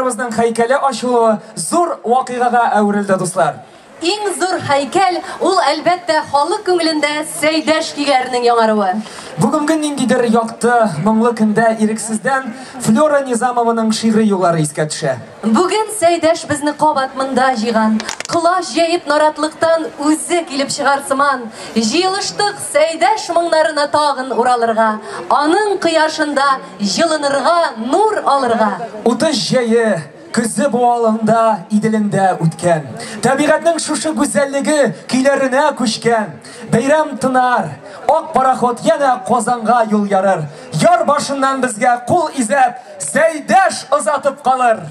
батырыбызның һәйкәле ачылуы зур вакыйгага әверелде, дуслар. Иң зур һәйкәл ул, әлбәттә, халык күңелендә Сәйдәш көйләренең яңаруы. Бүгенге ниндидер якты, моңлы көндә ирексездән Флера Низамованың шигъри юллары искә төшә. Бүген Сәйдәш безне кабат монда җыйган. Колач җәеп наратлыктан үзе килеп чыгар сыман. Җыелыштык Сәйдәш моңнарына тагын уралырга, аның кояшында җылынырга, нур алырга. Утыз җәе, көзе буалында, Иделендә үткән. Табигатьнең шушы гүзәллеге көйләренә күчкән. Бәйрәм тынар, ак пароход янә Казанга юл ярыр. Яр башыннан безгә кул изәп, Сәйдәш озатып калыр.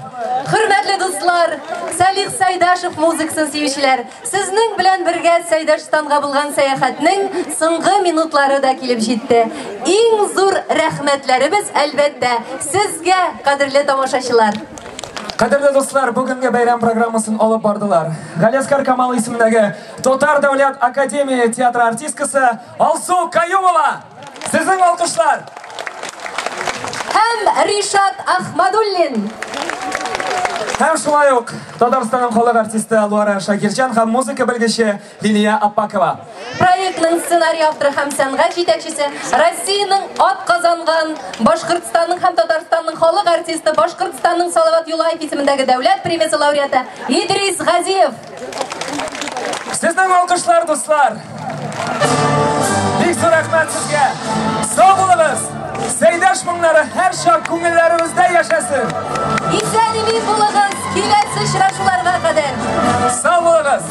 Хөрмәтле дуслар, Салих Сайдашев музыкасын сөючеләр, сезнең белән бергә Сәйдәшстанга булган сәяхәтнең соңгы минутлары да килеп җитте. Иң зур рәхмәтләребез, әлбәттә, сезгә, кадерле тамашачылар. Кадерле дуслар, бүгенге бәйрәм программасын алып бардылар. Галиәсгар Камал исемендәге Татар дәүләт академия театры артисткасы Алсу Каюмова. Сезнең алкышлар. Һәм Ришат Ахмадуллин. Һәм шулай ук Татарстанның халык артисты Луара Шакирҗан һәм музыка белгече Лилия Аппакова. Проектның сценарий авторы һәм сәнгать җитәкчесе Россиянең атказанган, Башкортстанның һәм Татарстанның халык артисты, Башкортстанның Салават Юлаев исемендәге дәүләт премиясе лауреаты Идрис Газиев. Сезнең алкышлар, дуслар. Бик зур рәхмәт сезгә. Сау булыгыз. Сәйдәш моңнары һәрчак күңелләребездә яшәсен. Исән-имин булыгыз, киләсе очрашуларга кадәр. Сау булыгыз.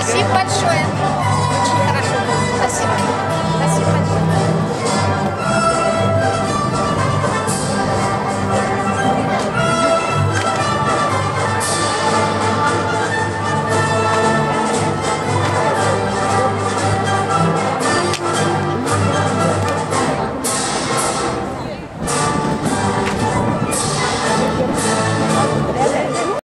Спасибо большое.